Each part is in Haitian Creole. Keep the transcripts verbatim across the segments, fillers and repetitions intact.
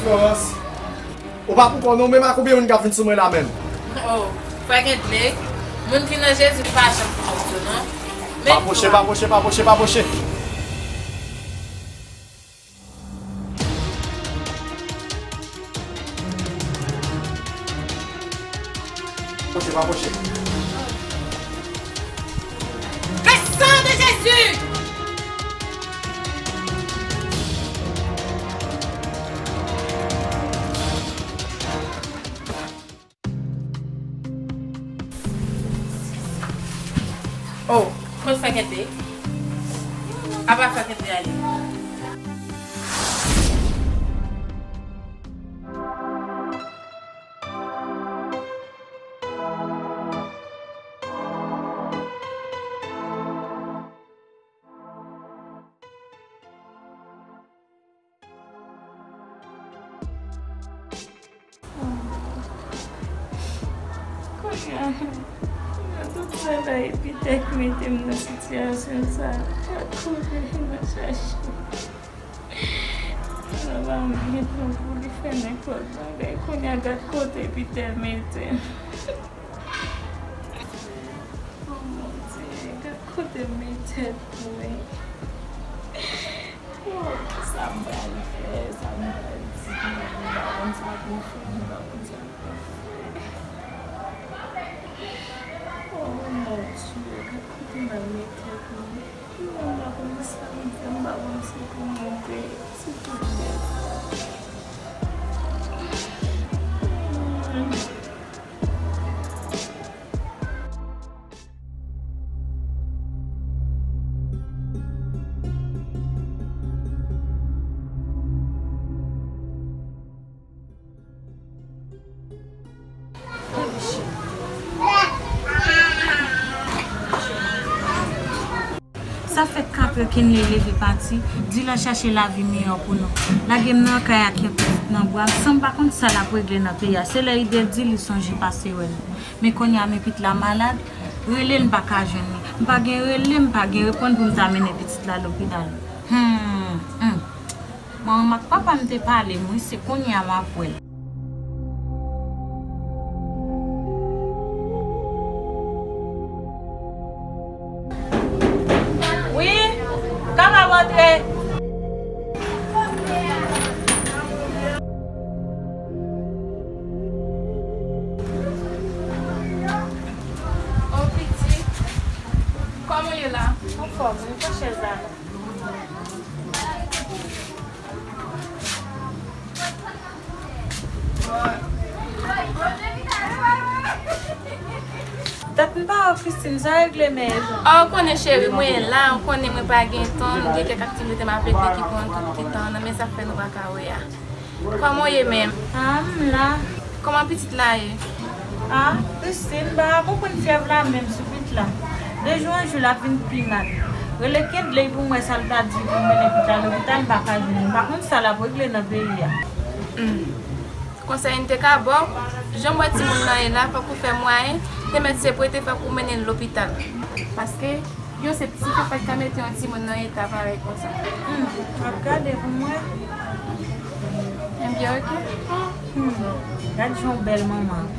Florence, ou pa pou kò non, menm ak konbyen moun k ap vin sou mwen la menm. Oh, frè Kenley, moun ki nan Jezi pa janm pou kont yo non. Pa pwoche, pa pwoche, pa pwoche, pa pwoche. Pwoche, pa pwoche. Le sang de Jésus! Oh, kot frè Kenley? Apa frè Kenley ale? Kounye a, nan tout travay Pitè ki mete m nan sitiyasyon sa a, gad kote m nan chache. Nan pa m gen tan pou li fè nenpòt bagay. Kounye a, gad kote Pitè mete m. Oh, Bondye, gad kote m met tèt mwen. Oh, sa m pral fè, sa m pral di, m pa konn sa pou m fè, m pa konn sa pou m fè. Oh, Bondye, gad kote m al met tèt mwen. Mwen pa konn sa m fè, m pa konn si pou m monte, si pou m desann. Sa fè katrè Kenley leve pati, di l al chache lavi miyò pou nou. Lage m nan kay ak yon pitit nan bra m, san m pa konn sa l ap regle nan peyi a. Se lè ide l di li sonje pase wè l. Men kounye a, men pitit la malad, rele l m pa ka jwenn li. M pa gen rele, m pa gen reponn pou m ta mennen pitit la lopital. Hmm, hmm. Manman m ak papa m te pale m, wi, se kounye a m ap wè l. Wi, kapab antre. Oh, pitit, kòman w ye la? Anfòm, wi, pran chèz la. Dat m pa wè w, Christine, sa regle menm jan. Oh, ou konnen cheri, mwen la, ou konnen mwen pa gen tan, m gen kèk aktivite m ap regle ki pran tout ti tan nan, men sa fè nou pa ka wè a. Kòman w ye menm? Ah, m la. Kòman pitit la ye? Ah, Christine, m pa ka konprann fyèv la menm sou pitit la. De jou an jou, l ap vin pi mal. Rele Kenley pou m wè sa l ta di pou m mennen pitit la lopital, m pa ka jwenn li. M pa konn sa l ap regle nan peyi a. Hmm. Konsèy m te ka ba w, jan m wè timoun nan ye la, fòk ou fè mwayen, te mèt se prete, fòk ou mennen l lopital. Paske, yon senp ti fè pa t ka mete yon timoun nan eta parèy konsa. Hmm, m ap gade pou m wè. Ebyen, oke. Hmm, gad jan w bèl manman.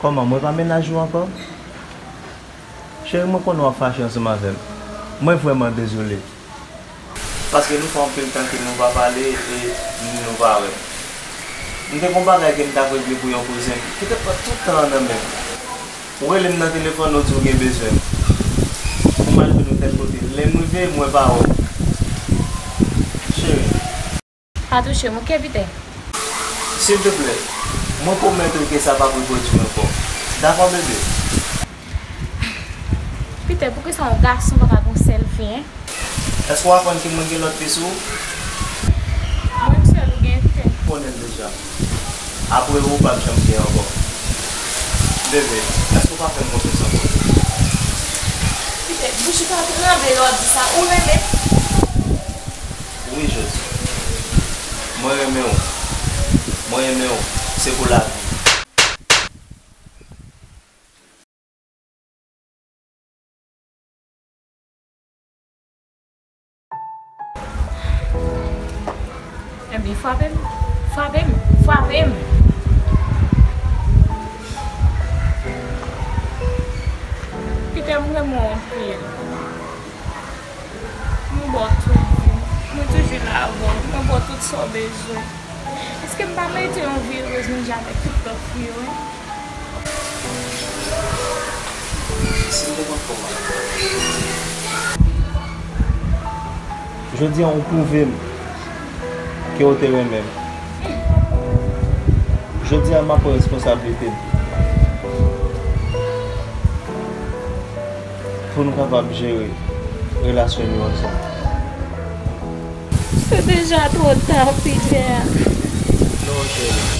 Kòman, mwen pa mennaj ou ankò? Cheri, mwen konnen w ap fache ansanm avè m. Mwen vrèman dezole. Paske nou fè anpil tan ke nou pa pale e nou pa wè. M te gon bagay ke m t ap regle pou yon kouzen m ki te pran tout tan an nan men m. Ou rele m nan telefòn, ou di w gen bezwen m. Ou m al jwenn ou tèl kote. Lè m rive, mwen pa wè w. Cheri. Pa touche m, oke, Pitè? Silteplè, mwen pwomèt ou ke sa p ap repwodui ankò. Dakò, bebe? Pitè, poukisa yon gason pa ka gen yon sèl fi, en? Èske w aprann ke mwen gen lòt fi sou ou? Mwen menm sèl ou gen, Pitè? M konnen l deja. Apre ou, ou p ap janm gen ankò. Bebe, èske w pa fè m konfyans ankò? Pitè, bouch ou pa tranble lè w ap di sa. Ou renmen m? Wi, Jodi. Mwen renmen w. Mwen renmen w. Se pou lavi. Ebyen, frape m, frape m, frape m! Pitè, m renmen w anpil. Mwen ba w tout vi m. Mwen toujou la avè w. Mwen ba w tout sa w bezwen. Èske m pa merite yon vi erez menm jan avèk tout lòt fi yo, wi? Si m te konn kòman. Jodi a, ou pwouve m ke w te renmen m. Jodi a, m ap pran responsablite m pou nou kapab jere relasyon nou ansanm. Se deja twò ta, Pitè. Non, cheri.